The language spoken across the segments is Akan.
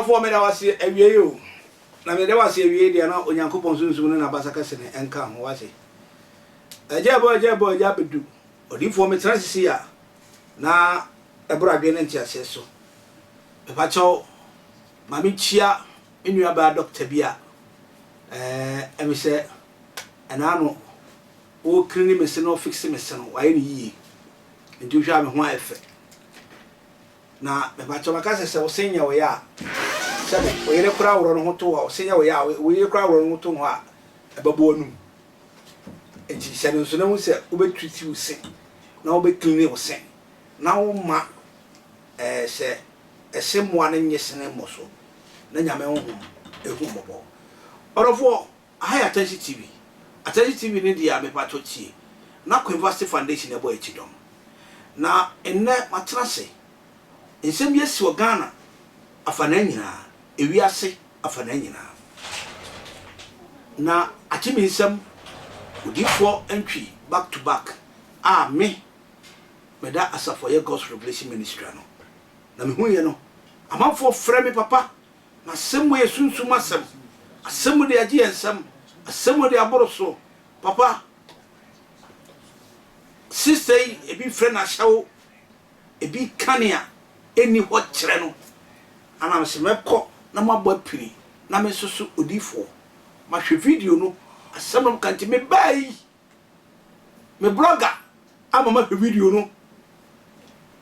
Ɔdɔfoɔ meda wo ase awiei o. Na meda wo ase awiei deɛ na Onyankopɔn sunsum ne n'abasa kɛse no nka ho wate. Agya ɛbɔ agya ɛbɔ agya abɛdu. Odiyifoɔ metena sisi a na ɛboro adwene ne nteaseɛ so. Mepakyɛw ma menkyia me nuabaa dɔkta bi a ɛɛ ɛme sɛ ɛna ano ɔrekrini me se na ɔfikse me se no wayɛ no yie. Nti wohwɛ a me ho ayɛ fɛ. Na mepakyɛw maka sɛ sɛ wo se nyɛ wo ya a, sɛbe wo yere koraa worɔ ne ho to hɔ a, wo se nyɛ wo ya a, wo yere koraa worɔ ne ho to hɔ a, ɛbɛbɔ w'anum. Enti hyɛ no nso na hu sɛ wobɛ treat wo se na wobɛ clean wo se na womma ɛɛ sɛ ɛse mmoa no nye sene mmɔ so na Nyame honhom ɛhu mmɔbɔ. Ɔdɔfoɔ, aha yɛ Atansi TV. Atansi TV no deɛ a mepakyɛw tie na Kwevasti Foundation ɛbɔ yɛn kyidɔm. Na nnɛ matena ase, nsɛm bi asi wɔ Ghana afanaa nyinaa, ewiase afanaa nyinaa. Na akye me nsam, odiyifoɔ Antwi back to back a me meda asafo a ɛyɛ God's Revelation Ministry ano. Na mehuiɛ no, amanfoɔ frɛ me papa, na asɛm wei yɛ sunsum asɛm, asɛm wei de agye yɛn nsam, asɛm wei de aboro so, papa. Sister yi, ebi frɛ no ahyɛwo, ebi ka nea enni hɔ kyerɛ no. Ana mese mɛkɔ na mabɔ apini na me nso so odiyifoɔ. Mahwɛ video no, asɛm no ka nti mebaa yi, me blogger ama mahwɛ video no.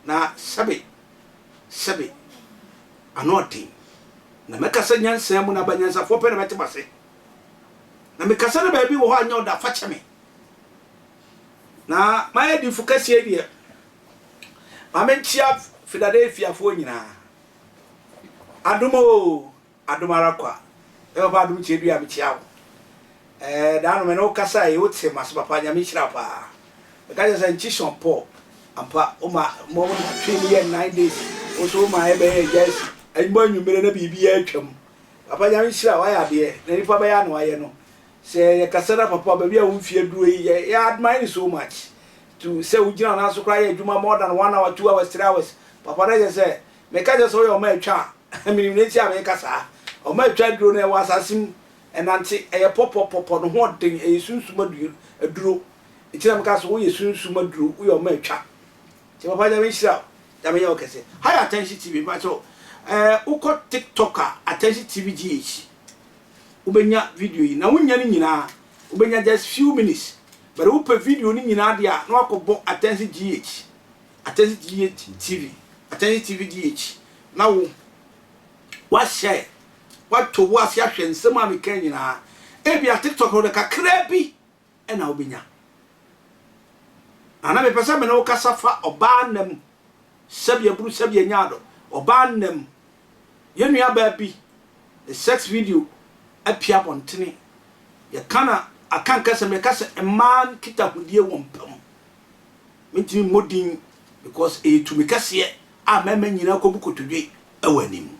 Na sɛbe, sɛbe, ano ɔden. Na mɛkasa nyansa mu na aba nyansafoɔ pɛ na bɛte m'ase. Na mekasa no baabi wɔ hɔ a nyɛ ɔda, fa kyɛ me. Na mayɛ difo kɛseɛ yi deɛ, ma menkyea Filadelfiafoɔ nyinaa. Adom oo, adom ara kwa. Me papa Adom Kyerɛdua mekyea wo. Ɛɛ, daa no me ne wo kasaeɛ yi, wote m'ase papa, Nyame nhyira wo paa. Meka kyerɛ sɛ nkye Sean Paul, ampa, woma mo twetwee mu yɛɛ 9 days, wo nso woma yɛbɛyɛɛ just anwummerɛ anwummerɛ na biribiara atwam. Papa Nyame nhyira wo, woayɛ adeɛ, na nipa bɛyɛ a na wayɛ no. Sɛ yɛkasa na papa baabi a wo mfeɛ aduro yi yɛ yɛ admire no so much to sɛ wo gyina wo nan so koraa yɛ adwuma more than 1 hour, 2 hours, 3 hours, papa, na kyerɛ sɛ meka kyerɛ sɛ woyɛ ɔma atwa a menim ne nti a meka saa. Ɔma atwa aduro no ɛwɔ asase mu ɛnante, ɛyɛ pɔpɔpɔpɔ no ho ɔden, ɛyɛ sunsum aduro nti na meka sɛ woyɛ sunsum aduro, woyɛ ɔma atwa. Nti papa, Nyame nhyira wo, Nyame yɛ wo kɛse. Ha yɛ Attention TV. Mepa kyɛw, wokɔ TikTok a, Attention TV GH, wobɛnya video yi. Na wonya no nyinaa, wobɛnya just few minutes, but wopɛ video no nyinaa deɛ a, na wakɔbɔ Attention GH, Attention GH TV, Attention TV GH, na wo wahyɛ wato wo ase ahwɛ nsɛm a meka nyinaa. Ebia TikTok no de kakraa bi ɛna wobɛnya. Na mepɛ sɛ me ne wo kasa fa ɔbaa nam, sɛbi aburu, sɛbi anya ado, ɔbaa nam. Yɛn nua baa bi ne sex video apia abɔntene. Yɛka na aka nkasɛm, yɛka sɛ mmaa nkitahodie wɔ mpa mu. Mentumi mmɔ din because ɛyɛ tumi kɛseɛ a mmarima nyinaa kɔbu kotodwe ɛwɔ anim.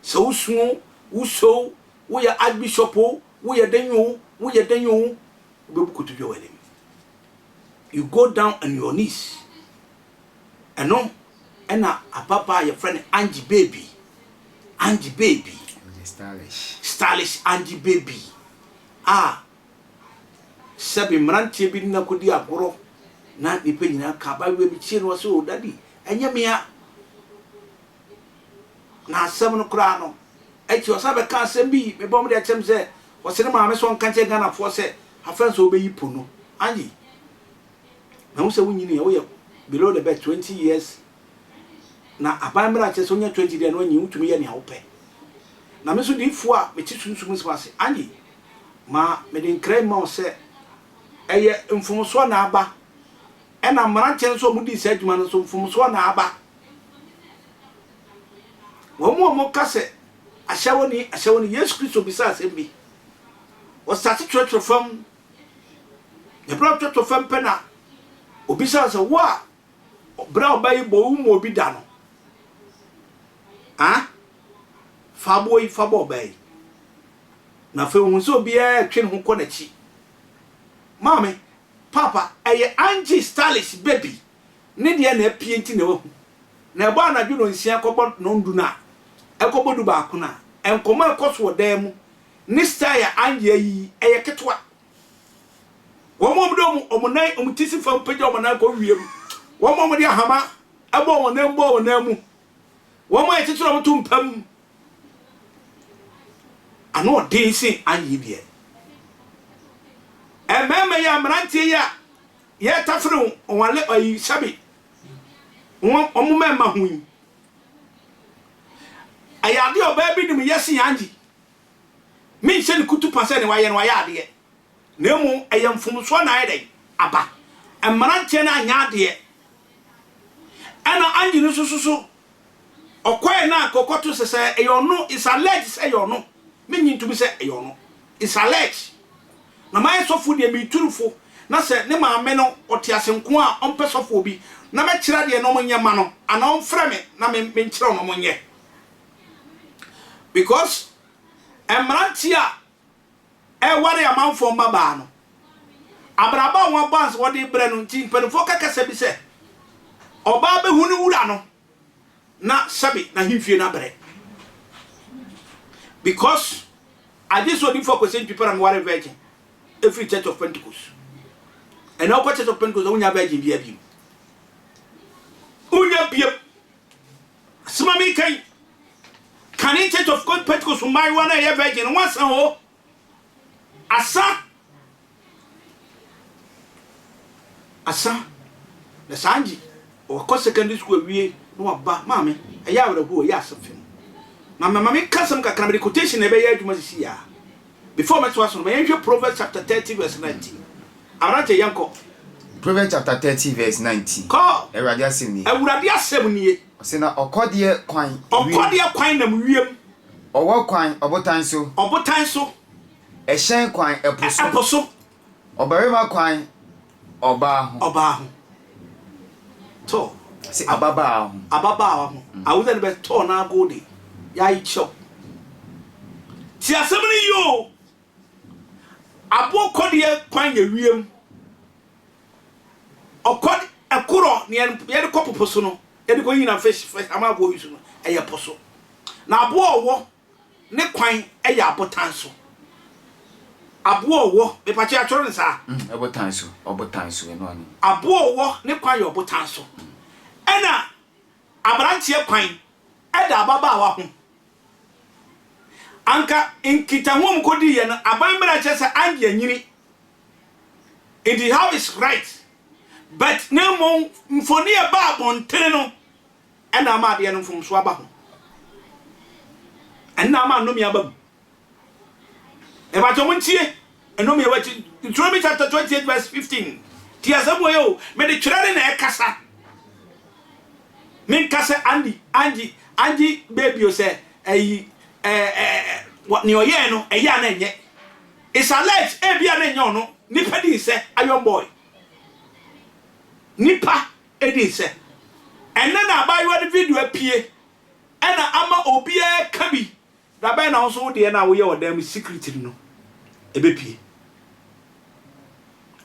Sɛ wosu o, wosɔ o, woyɛ archbishop o, woyɛ den o, woyɛ den o, wobɛbu kotodwe wɔ anim. You go down on your knees. Ɛno ɛna ababaa a yɛfrɛ no Angie Baby, Angie Baby. Stylish. Stylish Angie Baby a sɛbi mmeranteɛ bi ne no akɔdi agorɔ na nipa nyinaa ka abayewa bi tie no, ɔsɛ, "O daddy, ɛnyɛ mea." Na asɛm no koraa no akyi, ɔsan bɛka asɛm bi mebɔ mo de akyɛm sɛ ɔsɛ ne maame sɛ ɔnka nkyerɛ Ghanafoɔ sɛ afɛn sɛ wobɛyi po no. Angie, mahu sɛ wonyini a woyɛ below the bed 20 years, na aban mmara kyerɛ sɛ wonya 20 deɛ no anyi wotumi yɛ nea wopɛ. Na me nso diifoɔ a mete sunsum nsɛm ase, Angie, ma mede nkra yi ma wo sɛ ɛyɛ mfomsoɔ na aba, ɛna mmeranteɛ nso a wɔdii saa adwuma no nso mfomsoɔ na aba. Wɔn mu a wɔka sɛ ahyɛwoni, ahyɛwoni, Yesu Kristo bisa asɛm bi. Ɔsate twerɛtwerɛ fam na berɛ a ɔtwerɛtwerɛ fam pɛ na obisa sɛ, wo a berɛ a ɔba yi bɔ wo mu obi da no ah, fa aboɔ yi fa bɔ ɔbaa yi. Na afei ohun sɛ obiara retwe ne ho kɔ n'akyi. Maame, papa, ɛyɛ Angie Stylish Baby ne deɛ na apue nti na wahu. Na ɛbɔ anadwo 9:30 kɔbɔ 10:00 no a. ɛkɔbɔ 11 no a, nkɔmmɔ a ɛkɔ so wɔ dan mu ne style a Angie ayi yi, ɛyɛ ketewa. Wɔn a wɔde wɔn nan, wɔn ti si fam pagya wɔn nan kɔ wiem, wɔn a wɔde ahama bɔ wɔn nan bɔ wɔn nan mu, wɔn a yɛkyekyere wɔn to mpa mu, ano ɔden sen Angie deɛ. Mmarima yi a mmeranteɛ yi a yɛretafere wɔn ale ayi sɛbe wɔn wɔn mmarima ho yi, ɛyɛ adeɛ a ɔbaa bi nim yɛ sen Angie. Menhyɛ no kutupa sɛ nea wayɛ no wayɛ adeɛ, na mmom ɛyɛ mfomsoɔ na ayɛ dɛn? Aba. Mmeranteɛ no anyɛ adeɛ. Ɛna Angie no nso so, ɔkɔɛ na anka ɔkɔto sɛ sɛ ɛyɛ ɔno, it's alleged sɛ ɛyɛ ɔno. Mennye ntom sɛ ɛyɛ ɔno. It's alleged. Na mayɛ sɔfoɔ deɛ meretu no fo, na sɛ ne maame no ɔte ase nko a ɔmpɛ sɔfoɔ bi na mɛkyerɛ adeɛ na ɔmonyɛ mma no, anaa ɔmfrɛ me na me menkyerɛ no ɔmonyɛ. Because mmeranteɛ a ɛreware amanfoɔ mmabaa no, abrabɔ a wɔabɔ ansa wɔde rebrɛ no nti, mpanimfoɔ ka kasa bi sɛ, ɔbaa bɛhu ne wura no na sɛbe n'ahemfie no abrɛ. Because agye sɛ odiyifoɔ Kwesi Ntwi pɛ na meware virgin ɛfiri Church of Pentecost. Ɛnɛ wokɔ Church of Pentecost a wonya virgin biara bio. Wonya biam. Asɛm a mereka yi, kane Church of God Pentecost mmaayewa no a ɛyɛ virgin no, wɔasa o. Asa. Asa. Na saa ngye, ɔkɔ secondary school awie na waba, maame, ɛyɛ awerɛhoɔ, ɛyɛ asefem. Na mama menka asɛm kakra, mede quotation na ɛbɛyɛ adwuma sisi a. Before mɛtoa so no, ma yɛnhwɛ Proverbs chapter 30 verse 19. Aberanteɛ, yɛnkɔ. Proverbs chapter 30 verse 19. Kɔ. Awurade asɛm nie. Awurade asɛm nie. Ɔse na ɔkɔdeɛ kwan wiem. Ɔkɔdeɛ kwan nam wiem. Ɔwɔ kwan ɔbotan so. Ɔbotan so. Ɛhyɛn kwan ɛpo so. Ɛpo so. Ɔbarima kwan ɔbaa ho. Ɔbaa ho. Tɔ. Se ababaawa ho. Ababaawa ho. Awudze no bɛ tɔɔ n'agow de yɛayi kyɛw. Tse asɛm no yie o. Aboɔ kɔdeɛ kwan yɛ wiem. Ɔkɔ ɛkorɔ ne yɛde kɔ popo so no, yɛde kɔ nyina fish fish ama aboɔ yi so no, ɛyɛ po so. Na aboɔ ɔwɔ ne kwan yɛ abotan so. Aboɔ ɔwɔ, mepakyɛ yɛatwerɛ no saa? Mm, ɔbotan so, ɔbotan so, ɛno ano. Aboɔ ɔwɔ ne kwan yɛ ɔbotan so. Ɛna aberanteɛ kwan ɛda ababaawa ho. Anka nkitaho a wɔkɔdiiɛ no, aban mmara kyerɛ sɛ Angie anyini. Nti how is right? But na mmom mfoni a ɛbaa abɔntene no ɛna ama adeɛ no mfomsoɔ aba ho. Ɛna ama nnome aba mu. Ɛbɛtɔ mo ntie nnome wɔ akyi. Deuteronomy chapter 28 verse 15. Ti asɛm wɔ yɛ o. Mede twerɛ ne na ɛkasa. Menka sɛ Andy, Angie, Angie baby o sɛ ɛyi ɛɛ ɛɛ nea ɔyɛɛ no ɛyɛ a na ɛnyɛ. It's alleged ebi a na ɛnyɛ ɔno. Nipa di nsɛ iron boy. Nipa di nsɛ. Ɛnnɛ na abaayewa no video apue ɛna ama obiara ka bi. Da bɛn na wo nso wo deɛ no a woyɛ wɔ dan mu secretly no ɛbɛpue?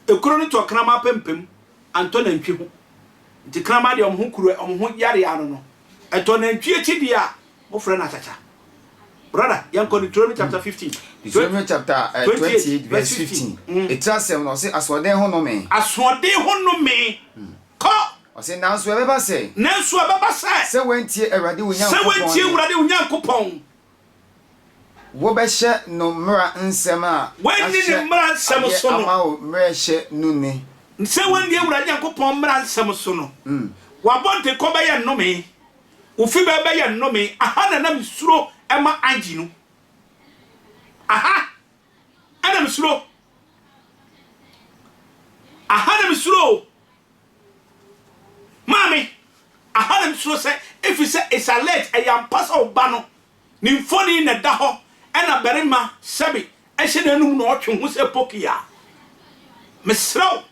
Ekuro no tɔ kraman apampam, antɔ nantwi ho. Nti kraman deɛ wɔn ho kuro, wɔn ho yareɛ ano no, ɛtɔ nantwi akyi deɛ a, mofrɛ no akyakya. Brother, yɛnkɔ Deuteronomy chapter 15. Deuteronomy chapter 28 verse 15. Etiri asɛm no, ɔse asoɔden ho nnome. Asoɔden ho nnome. Kɔ! Ɔse, nanso ɛbɛba sɛ. Nanso ɛbɛba sɛ. Sɛ woantie Awurade wo Sɛ Nyankopɔn woantie nne. Awurade wo Nyankopɔn. Wobɛhyɛ no mmara nsɛm a Woanni ne mahyɛ mmara nsɛm adeɛ so no. ama wo mmerɛhyɛ no nni. Sɛ woanni Awurade Nyankopɔn mmara nsɛm so no, w'abɔntenkɔ bɛyɛ nnome, wo fibɛ bɛyɛ nnome. Aha na na mesuro ma Angie no. Aha na mesuro. Aha na mesuro o. Maame, aha na mesuro sɛ, ɛfiri sɛ it's alleged, ɛyɛ ampa sɛ wo ba no, ne mfoni na ɛda hɔ, ɛna barima sɛbe ɛhyɛ n'anum na ɔtwe ho sɛ poki a. Mesrɛ wo.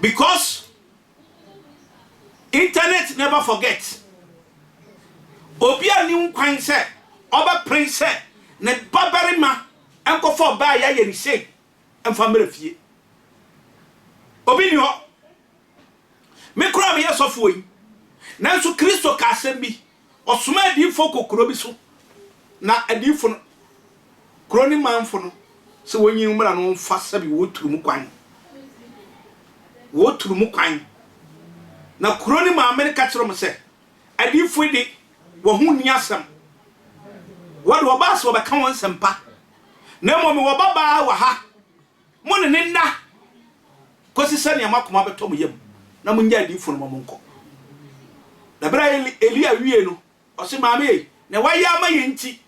Because Internet never forget. Obiara nni ho kwan sɛ ɔbɛpere sɛ ne babarima nkɔfa ɔbaa a yɛayɛ no sei mfa mmra fie. Obi nni hɔ. Me koraa meyɛ sɔfoɔ yi, nanso Kristo ka asɛm bi. Ɔsomaa adiyifoɔ kɔ kuro bi so, na adiyifo no, kuro no manfo no, sɛ wɔnyi mmra na wɔmfa sɛbi wɔturu mu kwan. Wɔturu mu kwan. Na kuro no maame no ka kyerɛ wɔn sɛ, adiyifo yi de, wɔn ho nni asɛm. Wɔde wɔbaa sɛ wɔbɛka wɔn nsɛmpa. Na mmom mewɔ babaa wɔ ha, mo ne ne nna kɔsi sɛnea mo akoma bɛtɔ mo yam, na monnyae adiyifo no ma monkɔ. Na bere a Elia wiei no, ɔse, Maame ei, nea woayɛ ama yɛn nti,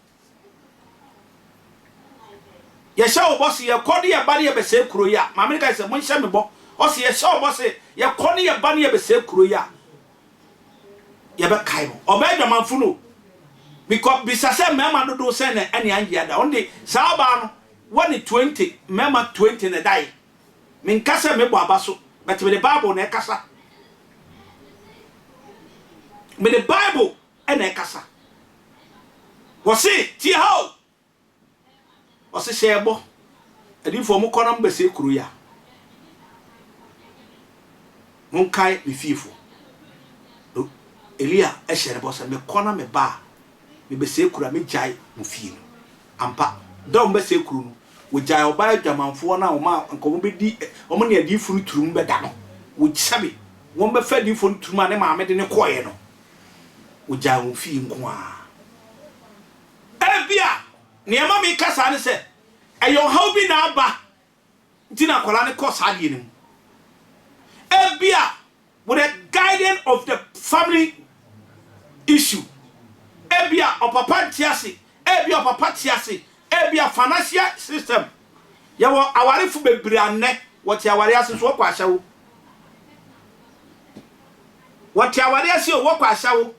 yɛhyɛ wo bɔ se yɛkɔ ne yɛba ne yɛbɛsɛe kuro yi a, maame no kae sɛ, Monhyɛ me bɔ. Ɔse, yɛhyɛ wo bɔ se yɛkɔ ne yɛba ne yɛbɛsɛe kuro yi a, yɛbɛkae mo. Ɔbaa adwamanfo no o. Because bisa sɛ mmarima dodow sɛn na ɛne Angie ada. Ɔno de, saa ɔbaa no, wɔ ne 20, mmarima 20 na ɛdae. Menka sɛ mebɔ aba so, but mede Bible na ɛkasa. Mede Bible na ɛkasa. Wɔse, tie ha o! Ɔse hyɛ ɛbɔ. Adiyifoɔ mokɔ na mobɛsɛe kuro yi a, monkae me fiefoɔ. No, Elia hyɛɛ no bɔ sɛ, mekɔ na meba a, mebɛsɛe kuro a, mɛgyae mo fie no. Ampa, da a wɔbɛsɛe kuro no, wɔgyae ɔbaa adwamanfoɔ no a wɔn a anka wɔbɛdi wɔn ne adiyifoɔ no turum bɛda no. Wɔsɛbe wɔbɛfa adiyifoɔ no turum a ne maame de no kɔeɛ no, wɔgyae wɔn fie nko ara. Ebia nea ɛma meka saa ne sɛ, ɛyɛ ɔhaw bi na aba nti na akwadaa no kɔ saa adeɛ no mu. Ebia with the guiding of the family issue, ebia ɔpapa nte ase, ebia ɔpapa te ase, ebia financial system. Yɛwɔ awarefo bebree a nnɛ wɔte aware ase so wɔkɔ ahyɛwo. Wɔte aware ase o, wɔkɔ ahyɛwo.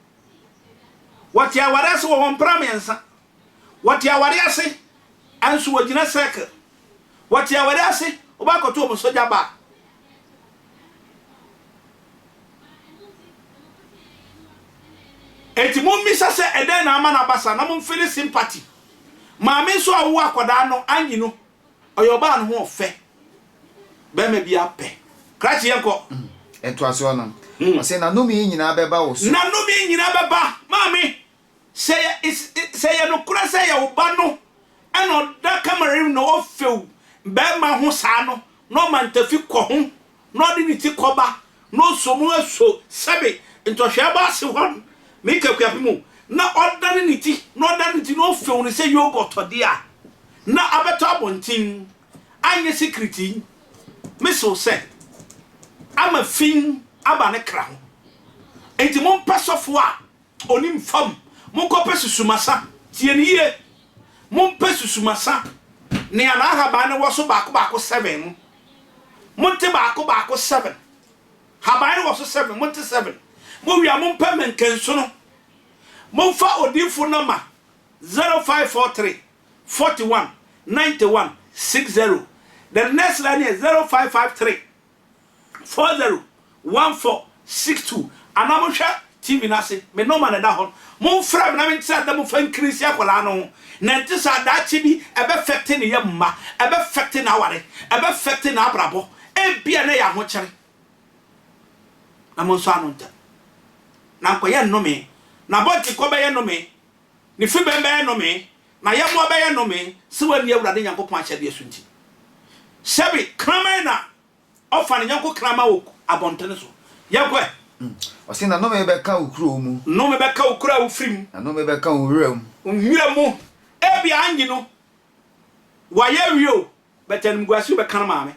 Wɔte aware ase wɔ hɔ mpra miɛnsa. Wɔte aware ase nso wɔgyina circle. Wɔte aware ase wobɛ akɔto wɔn sogya baa. Enti mommisa sɛ ɛdɛn na ama no aba saa na momfili sympathy. Maame nso a ɔwoo akwadaa no anyi no Ɔyɛ ɔbaa no ho ɔfɛ bɛrima bi apɛ. Krakye yɛnkɔ. Ntoasoɔ no, ɔse, Na nnome yi nyinaa bɛba wo so. Na nnome yi nyinaa bɛba. Maame, sɛ yɛ, sɛ ɛyɛ nokorɛ sɛ ɛyɛ wo ba no ɛna ɔda kamera mu na ɔfew bɛrima ho saa no, na ɔma ntafi kɔ ho, na ɔde ne ti kɔba, na ɔsɔ mu aso sɛbe ntɔhwɛɛbɔ ase hɔ no, meka Akuapem o, na ɔdane ne ti, na ɔdane ne ti na ɔfew no sɛ yogurt deɛ a, na abɛtɔ abɔnten, anyɛ sikiriti yi, mese wo sɛ, ama fi aba ne kra ho. Enti mompɛ sɔfoɔ a Onim fam. Monkɔpɛ susumasa. Tie no yie. Mompɛ susumasa. Nea n'ahaban no wɔ so baako baako seven no, monte baako baako seven. Haban no wɔ so seven, monte seven. Mowie a, mompɛ mmɛnkɛnsono. Momfa odiyifo nɔma 0543 41 91 60. The next line yɛ 0553. 40 14 62 anaa monhwɛ TV no ase, me nɔma na ɛda hɔ no, momfrɛ me na menkyerɛ ade na momfa nkiri nsi akwadaa no ho, na ɛnte saa daakye bi ɛbɛfɛkte ne yam mma, ɛbɛfɛkte n'aware, ɛbɛfɛkte n'abrabɔ, ebia na ɛyɛ ahokyere, na monsɔ ano ntɛm, na nkɔyɛ nnome, n'abɔntenkɔ bɛyɛ nnome, ne fibɛn bɛyɛ nnome, n'ayɛmmoa bɛyɛ nnome, sɛ wanni Awurade Nyankopɔn ahyɛdeɛ so nti. Sɛbe kraman na ɔfa ne yɔnko kraman wɔ abɔntene so. Yɛnkɔ ɛ. Ɔse, na nnome bɛka wo kuro mu. Nnome bɛka wo kuro a wofiri mu. Na nnome bɛka wo nwura mu. Nwura mu. Ebia anyi no, wayɛ awie o, but animguase yi bɛka ne maame,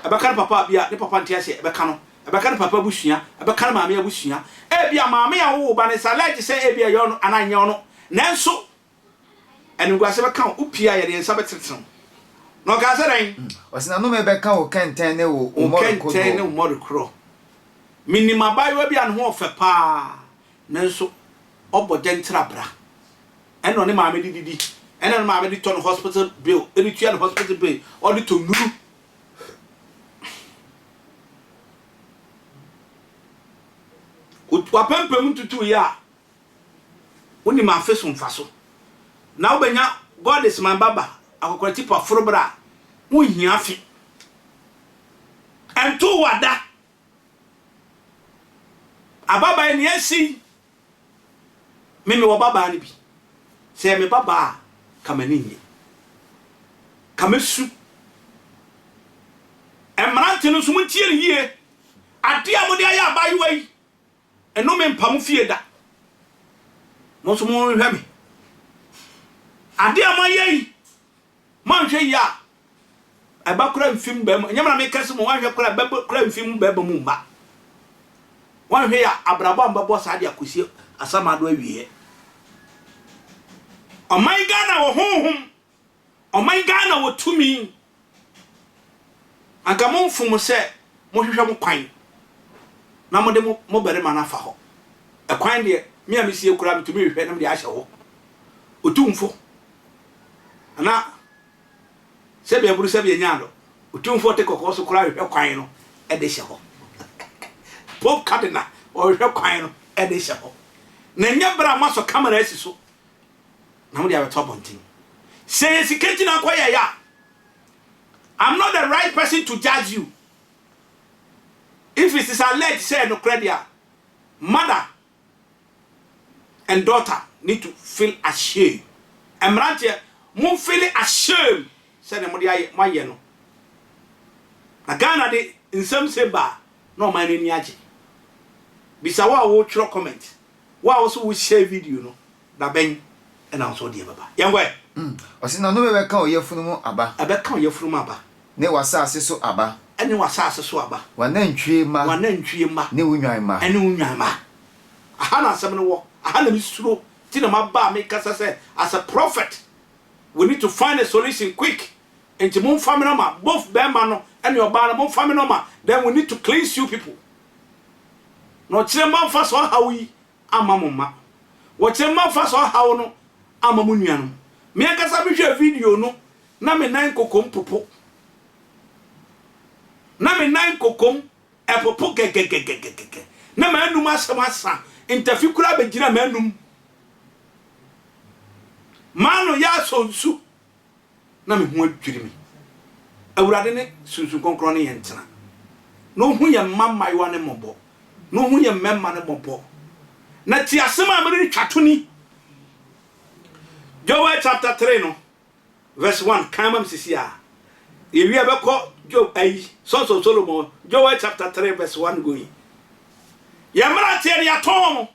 ɛbɛka ne papa, bia ne papa nte aseɛ, ɛbɛka no, ɛbɛka ne papa abusua, ɛbɛka ne maame abusua. Ebia maame a ɔwo wo ba no, it's alleged sɛ ebia ɛyɛ ɔno anaa ɛnyɛ ɔno, nanso Animguase bɛka wo, wopue a, yɛde yɛn nsa bɛtenetene wo. Na ɔkaa sɛ dɛn? Ɔse, na nnome bɛka wo kɛntɛn ne wo Wo mmɔre kɛntɛn ne kodoɔ. wo mmɔre korɔ. Menim abaayewa bi a ne ho ɔfɛ paa, nanso ɔbɔ gyɛntra bra. Ɛna ɔne maame de didi, ɛna ne maame de tɔ ne hospital bill, de tua ne hospital bill, ɔde tɔ nnuru. W'apampam ntutuiɛ a, Wonim afe so mfaso. Na wobɛnya God is my barber akɔkora tipa foro berɛ a wonhia afe. Ɛntoo wo ada. Ababaa nea asi yi. Me mewɔ babaa no bi. Sɛ ɛyɛ me babaa a, ka m'ani nnye. Ka mɛsu. Mmerante no nso, montie no yie. Adeɛ a mode ayɛ abaayewa yi, nnome mpa mo fie da. Mo nso monhwɛ me. Adeɛ a moayɛ yi, Moanhwɛ yie a, ɛba koraa mfi mo barima, ɛnyɛ me na meka sɛ mo, woanhwɛ koraa a, ɛba koraa mfi mo barima mu mma. Woanhwɛ yie a, abrabɔ a mobɛbɔ saa de akɔsi asamado awieɛ. Ɔman Ghana wɔ honhom, ɔman Ghana wɔ tumi. Anka momfom sɛ mohwehwɛ mo kwan na mode mo mo barima no afa hɔ. Ɛkwan deɛ, me a mesie koraa metumi hwehwɛ na mede ahyɛ hɔ. Otumfo. Ana sɛbi aburu sɛbi anya do. Otumfoɔ te kɔkɔɔ so koraa hwehwɛ kwan no de hyɛ hɔ. Pope Cardinal ɔhwehwɛ kwan no de hyɛ hɔ. Na ɛnyɛ bere a moasɔ camera asi so na mode abɛto abɔnten. Sɛ ɛyɛ sika nti na akɔyɛeɛ a, I'm not the right person to judge you. If it is alleged sɛ ɛyɛ nokorɛ deɛ a, mother and daughter need to feel ashamed. Mmeranteɛ, mo feel ashamed sɛdeɛ mode ayɛ moayɛ no. Na Ghana de nsɛm se ba a, na ɔman no ani agye. Bisa wo a wotwerɛ comment, wo a wo so wo share video no, da bɛn na wo nso wo deɛ bɛba. Yɛnkɔ ɛ. Ɔse na nnome bɛka wo yafunu mu aba. Ɛbɛka wo yafunu mu aba. Ne w'asase so aba. Ne w'asase so aba. W'anantwie mma. W'anantwie mma. Ne wo nnwan mma. Ne wo nnwan mma. Aha na asɛm no wɔ. Aha na mesuro nti na maba a mekasa sɛ as a prophet we need to find a solution quick nti momfa me nɔma both bɛɛma no ne ɔbaa no momfa me nɔma then we need to cleanse you people na ɔkyerɛ moamfa saa ɔhaw yi amma mo mma wɔkyerɛ moamfa saa ɔhaw no amma mo nuanom me ankasa mehwɛɛ video no na me nan kokom popo na me nan kokom Ɛpopo gɛgɛgɛgɛgɛgɛ na m'anum asɛm asa, ntafi koraa bɛgyina m'anum. M'ano yɛ asɔ nsu na me ho adwiri me. Awurade ne Sunsum Kronkron ne yɛn ntena, na ɔhu yɛn mma mmayewa no mmɔbɔ, na ɔhu yɛn mmarima no mmɔbɔ. Na tie asɛm a meretwa to ni. Joel chapter 3 no, Verse 1, kan ma me sisi a. Yɛwie a bɛkɔ Job ayi, Sons of Solomon, Joel chapter 3 verse 1 going. Yɛn mmeranteɛ no yɛatɔn wɔn.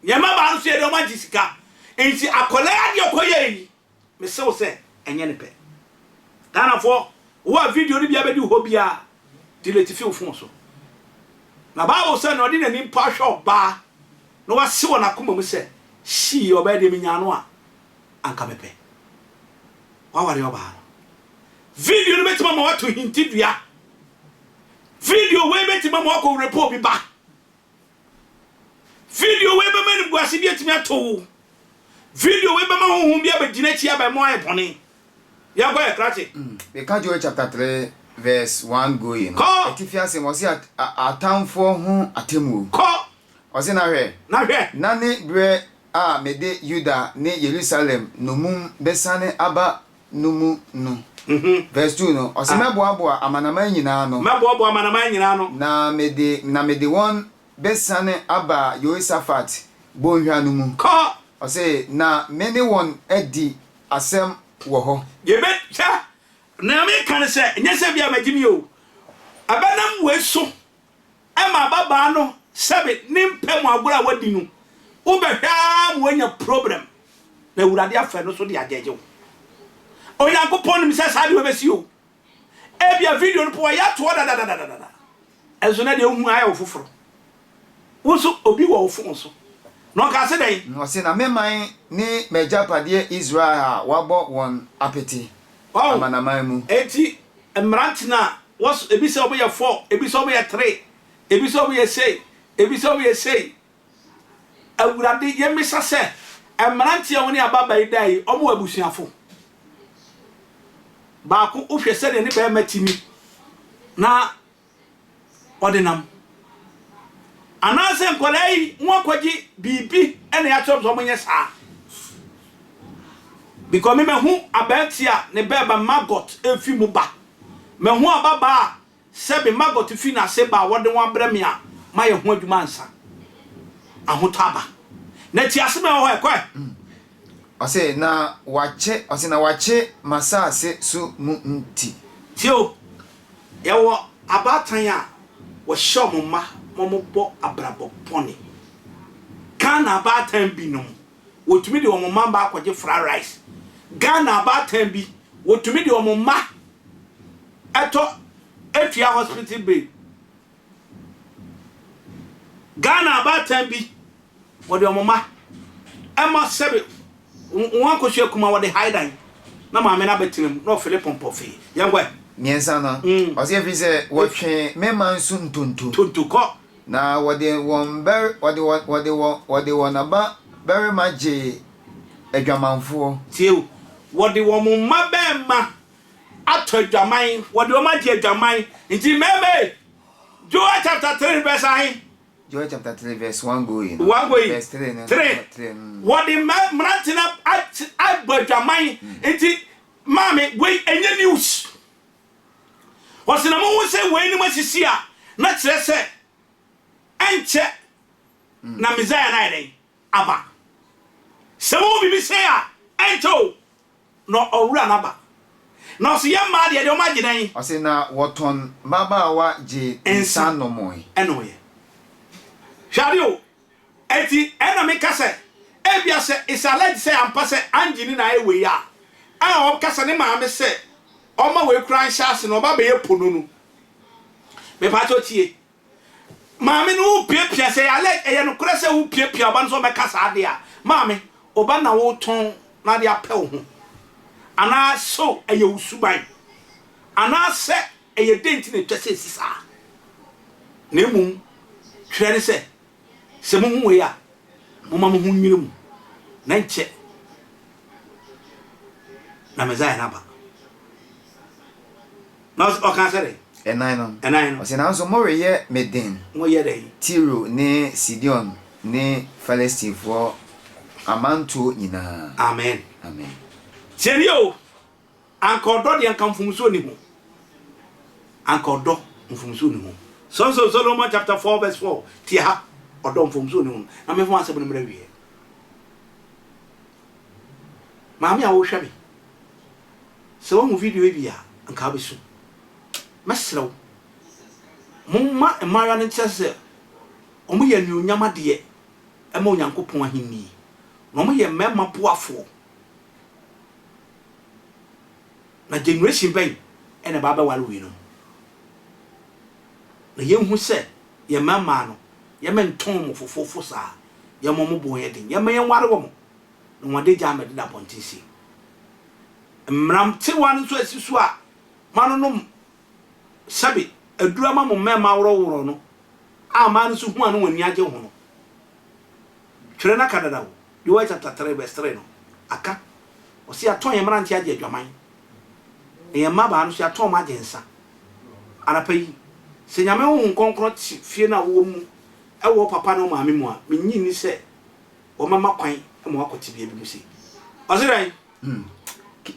Yɛn mmabaa no nso yɛde wɔn agye sika. Nti akwadaa yi adeɛ ɔkɔyɛɛ yi, mese wo sɛ ɛnyɛ ne pɛ. Ghanafoɔ, wo a video no bi abɛdi hɔ biara, delete fi wo phone so. Na Bible sɛ na ɔde n'ani mpo ahwɛ ɔbaa na wase wɔ n'akoma mu sɛ, hyii ɔbaa deɛ menyaa no a, anka mepɛ. W'aware ɔbaa no. Video no bɛtumi ama woato hintidua. Video wei bɛtumi ama woakɔ rape obi ba. Video wei bɛma animguase bi atumi ato wo. Video wei bɛma honhom bi abɛgyina akyi abɛma woayɛ bɔne. Yɛnkɔ yɛ krakye. Meka Joel chapter 3 verse 1 going no, Kɔ! atifi asɛm, ɔse atamfoɔ ho atemmuo. Kɔ! Ɔse na hwɛ! Na hwɛ! Na ne berɛ a mede Yuda ne Yerusalem nnommum bɛsane aba no mu no. Verse 2 no, ɔse, Mɛboaboa amanaman nyinaa ano. Mɛboaboa amanaman nyinaa ano. Na mede, na mede wɔn bɛsane aba Yehosafat bɔnhwa no mu. Kɔ! Ɔse, na me ne wɔn adi asɛm wɔ hɔ. Yɛbɛ, hwɛ, nea meka ne sɛ, ɛnyɛ sɛ ebia magye me o, ɛbɛnam wei so ma ababaa no sɛbe ne mpɛ mu agorɔ a wadi no wobɛhwɛ ara ma wanya problem na Awurade afa ɛno so de agyɛgye wo. Onyankopɔn nim sɛ saa deɛ wobɛsi o. Ebia video no po wɔyɛ atoɔ dadadadadada ɛnso na deɛ wohu ayɛ wo foforɔ. Wo nso obi wɔ wo phone so na ɔkaa se dɛn? Na ɔse, Na me man ne m'agyapadeɛ Israel a wɔabɔ wɔn apete Wahu? amanaman mu. Enti mmerante no a wɔs ebi sɛ wɔyɛ four, ebi sɛ wɔyɛ three, ebi sɛ wɔyɛ sei, ebi sɛ wɔyɛ sei. Awurade, yɛmmisa sɛ, mmerante a wɔne ababaa yi dae yi, wɔwɔ abusuafo? Baako, wohwɛ sɛdeɛ ne barima ti ni, na ɔde nam. Anaasɛ nkwadaa yi wɔakɔgye biribi na yɛakyerɛ wɔn sɛ wɔnyɛ saa. Because me mahu aberanteɛ a ne bɛɛma maggot fi mu ba. Mahu ababaa a sɛbe maggot fi n'ase ba a wɔde wɔn abrɛ me a mayɛ ho adwuma ansa ahotɔ aba. Na tie asɛm a ɛwɔ hɔ ɛ, kɔ ɛ. Ɔse, na wɔakye, ɔse, na wɔakye m'asase so mu nti. Tie o, yɛwɔ abaatan a wɔhyɛ wɔn mma ma wɔbɔ abrabɔ bɔne. Ghana abaatan binom, wɔtumi de wɔn mma mma akɔgye fried rice. Ghana abaatan bi, wɔtumi de wɔn mma ɛtɔ tua hospital bill. Ghana abaatan bi, wɔde wɔn mma ɛma sɛbe wɔn akosua kuma wɔde hae dan na maame no abɛtena mu na ɔfele pɔmpɔ fee. Yɛnkɔ ɛ. Mmiɛnsa no, ɔse ɛfiri sɛ wɔtwee me man so ntonto. Ntonto, kɔ. Na wɔde wɔn bɛ, wɔde wɔn, wɔde wɔn, wɔde wɔn aba barima gyee adwamanfoɔ. Tie o, wɔde wɔn mma barima atɔ adwaman, wɔde wɔn agye adwaman. Nti mmarima ei, Joel chapter 3 verse ahe? Joel chapter 3 verse 1 going no. 1 going. Verse 3 no. 3. 3. Wɔde mmerante no abɔ adwaman. Nti maame, wei ɛnyɛ news. Wɔsi na mohu sɛ wei nom asisi a, na kyerɛ sɛ ɛnkyɛ na Messiah no ayɛ dɛn? Aba. Sɛ mohu biribi sei a, ɛnkyɛ o, Na ɔwura no aba. Na ɔse yɛ mmaa deɛ deɛ ɔmo agye dɛn? Ɔse na wɔtɔn mmabaawa gye nsa nomoe. Ɛnoeɛ. Hwɛ adeɛ o. Enti ɛna meka sɛ ebia sɛ it's alleged sɛ ampa sɛ Angie ne na ayɛ wei a, a ɔka sɛ ne maame sɛ ɔmma wei koraa nhyɛ ase na ɔba abɛyɛ pono no. Mepaakyɛw tie. Maame no worepiapia, sɛ ɛyɛ alleged, ɛyɛ nokorɛ sɛ worepiapia wo ba no sɛ ɔmmɛka saa adeɛ a, maame, wo ba na woretɔn na ade apɛ wo ho? Anaa so ɛyɛ wo suban? Anaasɛ ɛyɛ dɛn nti na ɛtwa sɛ ɛsi saa? Na mmom twerɛ ne sɛ, sɛ mohu wei a, momma mo ho nnwiri mo, na ɛnkyɛ na Mesaia no aba. Na ɔkaa sɛ dɛn? Ɛnan no. Ɛnan no. Ɔse, Nanso moreyɛ me den. Moyɛ dɛn? Tiro ne Sideon ne Filistifoɔ amantoɔ nyinaa. Amen. Amen. Tie nie o, anka ɔdɔ deɛ anka mfomsoɔ nni ho. Anka ɔdɔ mfomsoɔ nni ho. Songs of Solomon chapter 4 verse 4. Tie ha, ɔdɔ mfomsoɔ nni ho. Na memfa m'asɛm no mmra awieɛ. Maame a wohwɛ me, Sɛ woahu video yi bi a, anka wobɛsu. Mɛsrɛ wo, momma mmaayewa no nte ase sɛ wɔyɛ anuonyam adeɛ ma Onyankopɔn ahennie, na wɔyɛ mmarima boafoɔ. Na generation bɛn na ɛba abɛware weinom? Na yɛnhu sɛ yɛn mmarima no, yɛmmɛntɔn wɔn fofoofo saa, yɛmma wɔn bo nyɛ den, yɛmma yɛnware wɔn. na wɔn adagya ammɛdeda abɔnten sei. Mmerantewa no nso asi so a moanonom sɛbe aduru ama mo mmarima aworɔworɔ no a mmaa no nso hu a na wɔn ani agye ho no. Twerɛ no aka dada o. Joel chapter 3 verse 3 no, aka. Ɔse yɛatɔn yɛn mmeranteɛ agye adwaman, na yɛn mmabaa no nso yɛatɔn wɔn agye nsa. Anapa yi, sɛ Nyame Honhom Kronkron te fie no a wowɔ mu wɔ wo papa ne wo maame mu a, mennye nni sɛ wɔbɛma kwan ma wakɔ tebea bi mu sei. Ɔse dɛn?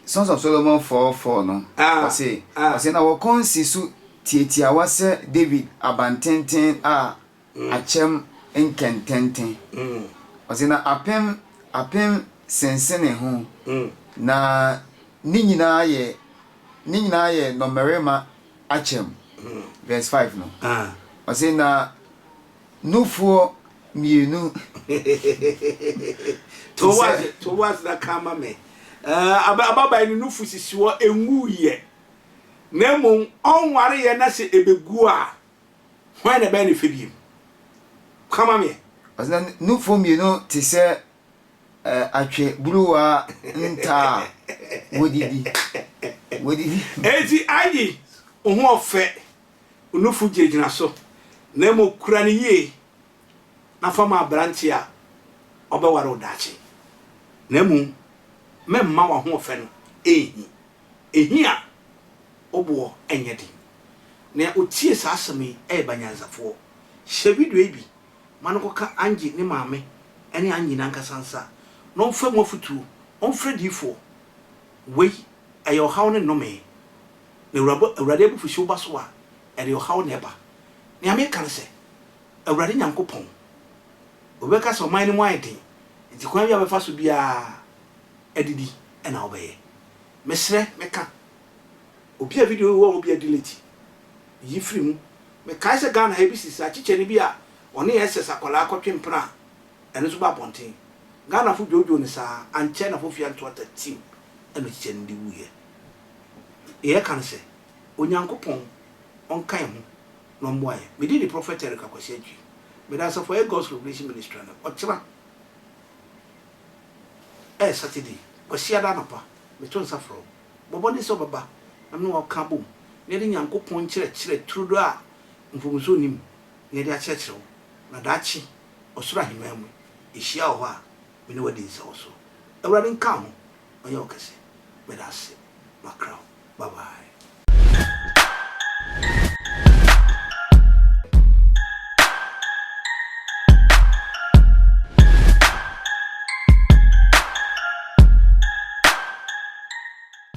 Sons of Solomon 4, 4 no, ɔse, ɔse, na wɔkɔn si so tiatiawa sɛ David abantenten a akyɛm nkɛntɛnten. Ɔse, na apem apem sensene ho, na ne nyinaa yɛ ne nyinaa yɛ nnɔmmarima akyɛm. Verse 5 no, ɔse, na Nufoɔ mmienu te sɛ. To wo ase na ka ma me. Ababaa no nufu sisi hɔ, ɛnwuiɛ, na mmom ɔnwareeɛ na sɛ ɛbɛgu a, hwan na ɛbɛyɛ no fɛ bio? Ka ma me. Ɔse na nufoɔ mmienu te sɛ atweburuwa nta a wɔdidi. Wɔdidi. Enti Angie, wo ho ɔfɛ. Wo nufu gyinagyina so, na mmom kura no yie na fa ma aberanteɛ a ɔbɛware wo daakye. Na mmom mɛmma w'ahoɔfɛ no nhi. Ehi a, wo boɔ nyɛ den. Nea ɔtie saa asɛm yi yɛ banyansafoɔ. Hyɛ video yi bi ma no nkɔka Angie ne maame ne Angie no ankasa nsa na ɔmfa mu afotuo, ɔmfrɛ diyifoɔ. Wei, ɛyɛ ɔhaw ne nnome. Na Awurabɔ, Awurade abufuhyew ba so a, ɛde ɔhaw na ɛba. Nea meka ne sɛ, Awurade Nyankopɔn, obi bɛka sɛ ɔman no mu ayɛ den. Nti kwan bi a wobɛfa so biara adidi na wobɛyɛ. Mesrɛ meka obi a video yi wɔ hɔ bi a delete yi firi mu. Mekae sɛ Ghana ha ebi si saa, kyikyɛni bi a ɔne SS akwadaa kɔtwe mpena a ɛno nso ba abɔnten. Ghanafo dwoodwoo no saa, ankyɛ na Fofia Ntoata team ɛna okyikyɛni de wuiɛ. Deɛ yɛka ne sɛ, Onyankopɔn ɔnka yɛn ho na ɔmmoa yɛn. Me din de Prophet Eric Akwasi Antwi. Meda asafo a ɛyɛ God's Revelation Ministry ano. Ɔkyena ɛyɛ Saturday, Kwasiada anɔpa, meto nsa frɛ wo. Bɔ mmɔden sɛ wobɛba na me ne wo aka abom na yɛde Nyankopɔn nkyerɛkyerɛ turodoo a mfomsoɔ nni mu na yɛde akyerɛkyerɛ wo, na daakye ɔsoro ahemman mu yɛhyia wɔ hɔ a, me ne wo adi nsawɔsoɔ. Awurade nka wo ho, ɔnyɛ wo kɛse. Meda ase, makra wo. Bye bye.